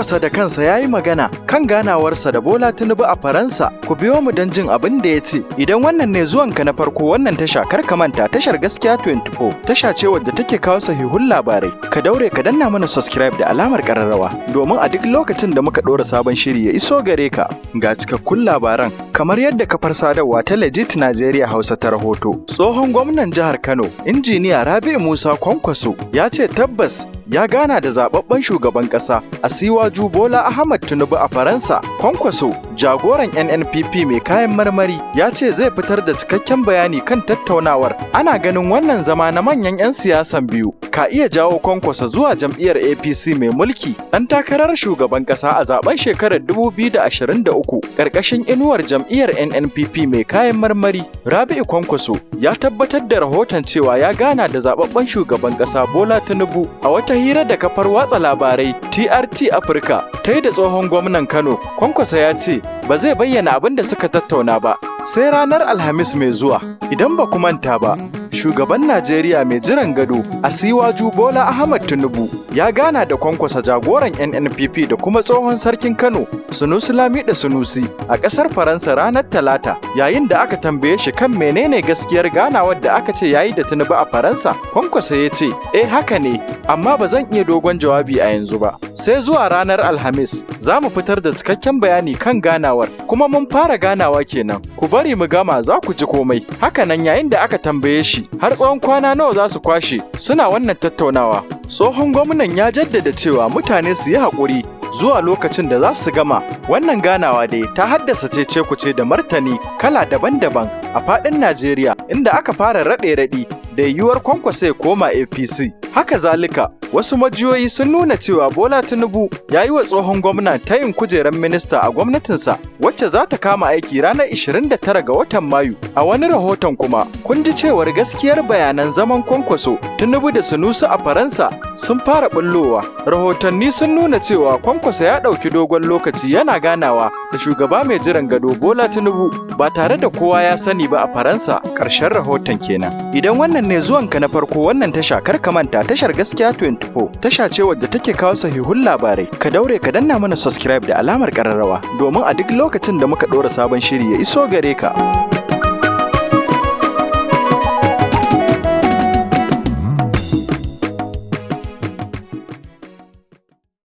Kwankwaso da kansa ya yi magana kan ganawarsa da Bola Tinubu a Faransa. Ku biyo mu don jin abin da ya ce. Idan wannan ne zuwanka na farko wannan tasha, kar ka manta, tashar Gaskiya 24 tasha ce wadda take kawo sahihun labarai. Ka daure ka danna mana subscribe da alamar kararrawa domin a duk lokacin da muka ɗora sabon shiri ya iso gare ka. Ga cikakkun labaran kamar yadda kafar sadarwa ta Legit Nigeria Hausa ta rahoto. Tsohon gwamnan jihar Kano, Injiniya Rabi'u Musa Kwankwaso, ya ce tabbas ya gana da zababben shugaban kasa Asiwaju Bola Ahmad Tinubu a Faransa. Kwankwaso, jagoran NNPP mai kayan marmari, ya ce zai fitar da cikakken bayani kan tattaunawar. Ana ganin wannan zama na manyan 'yan siyasan biyu ka iya jawo Kwankwaso zuwa jam'iyyar APC mai mulki, ɗan takarar shugaban kasa a zaben shekarar 2023 ƙarƙashin inuwar jam'iyyar NNPP mai kayan marmari. Rabi'u Kwankwaso ya tabbatar da rahoton cewa ya gana da zababben shugaban kasa Bola Tinubu. A wata hira da kafar watsa labarai TRT Africa ta yi da tsohon gwamnan Kano, Kwankwaso ya ce ba zai bayyana abin da suka tattauna ba sai ranar Alhamis mai zuwa. Idan ba ku manta ba, shugaban Najeriya mai jiran gado Asiwaju Bola Ahmad Tinubu ya gana da Kwankwaso, jagoran NNPP, da kuma tsohon sarkin Kano Sunusi Lamido Sunusi a ƙasar Faransa ranar Talata. Yayin da aka tambaye shi kan menene gaskiyar ganawar da aka ce yayi da Tinubu a Faransa, Kwankwaso ya ce, "Eh, haka ne, amma ba zan iya dogon jawabi a yanzu ba. Sai zuwa ranar Alhamis za mu fitar da cikakken bayani kan ganawar, kuma mun fara ganawa kenan. Ku bari mu gama, za ku ji komai." Hakanan yayin da aka tambaye shi har tsawon kwana nawa za su kwashe suna wannan tattaunawa, tsohon gwamnan ya jaddada cewa mutane su yi haƙuri zuwa lokacin da za su gama. Wannan ganawa dai ta haddasa cece-kuce da martani kala daban-daban a faɗin Najeriya, inda aka fara raɗe-raɗi da yiwuwar Kwankwaso ya koma APC. Haka zalika, wasu majiyoyi sun nuna cewa Bola Tinubu ya yi wa tsohon gwamna tayin kujerar minista a gwamnatinsa wacce za ta kama aiki ranar 29 ga watan Mayu. A wani rahoton kuma, kun ji cewar gaskiyar bayanan zaman Kwankwaso, Tinubu da Sunusi a Faransa sun fara bullowa. Rahotanni sun nuna cewa Kwankwaso ya ɗauki dogon lokaci yana ganawa da shugaba mai jiran gado Bola Tinubu ba tare da kowa ya sani ba a Faransa. Ƙarshen rahoton kenan. Idan wannan ne zuwanka na farko wannan tasha, kar ka manta, tashar Gaskiya 24 tasha ce wadda take kawo sahihun labarai. Ka daure ka danna mana subscribe da alamar kararrawa domin a duk lokacin da muka ɗora sabon shiri ya iso gare ka.